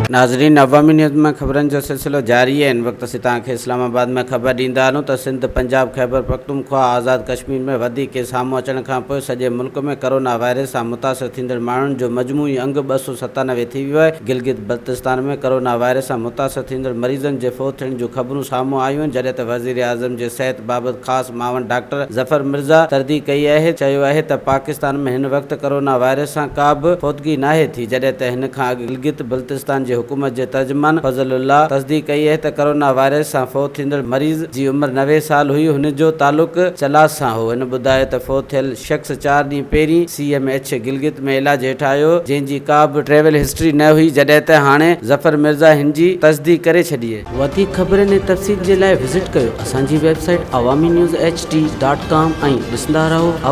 ناظرين عوامي نيوز مان خبرن جو سلسلو جاري آهي هن وقت اسين توهان کي اسلام آباد مان خبر ڏيندا هلون ته سنڌ پنجاب خيبر پختونخوا آزاد ڪشمير ۾ وڌيڪ ڪيس سامهون اچڻ کانپوء سڄي ملڪ ۾ ڪرونا وائرس سان متاثر ٿيندڙ ماڻهن جو مجموعي انگ 297 ٿي ويو آهي گلگت بلتستان ۾ ڪرونا وائرس سان متاثر ٿيندڙ مريضن جي فوت ٿيڻ جون خبرون سامهون آيون آهن جڏهن ته وزيراعظم جي صحت بابت خاص معاون ڊاڪٽر ظفر مرزا ترديد ڪئي آهي چيو آهي ته پاڪستان ۾ هن وقت ڪرونا وائرس سان ڪا به فوتگي ناهي ٿي جڏهن ته هن کان اڳ گلگت بلتستان جي حڪومت جي ترجمان فضل الله تصديق ڪئي آهي ته ڪرونا وائرس سان فوت ٿيندڙ مريض جي عمر 90 سال هئي هن جو تعلق چلاس سان هو هن ٻڌايو ته فوت ٿيل شخص چار ڏينهن پهرين سي ايم ايڇ گلگت ۾ علاج هيٺ آيو هو جنهن جي ڪا به ٽريول هسٽري نه هئي جڏهن ته هاڻي ظفر مرزا هن جي تصديق ڪري ڇڏي. وڌيڪ خبرن ۽ تفصيل جي لاء وزٽ ڪيو اسان جي website Awami news H D dot com ۽ ڏسندا رهو.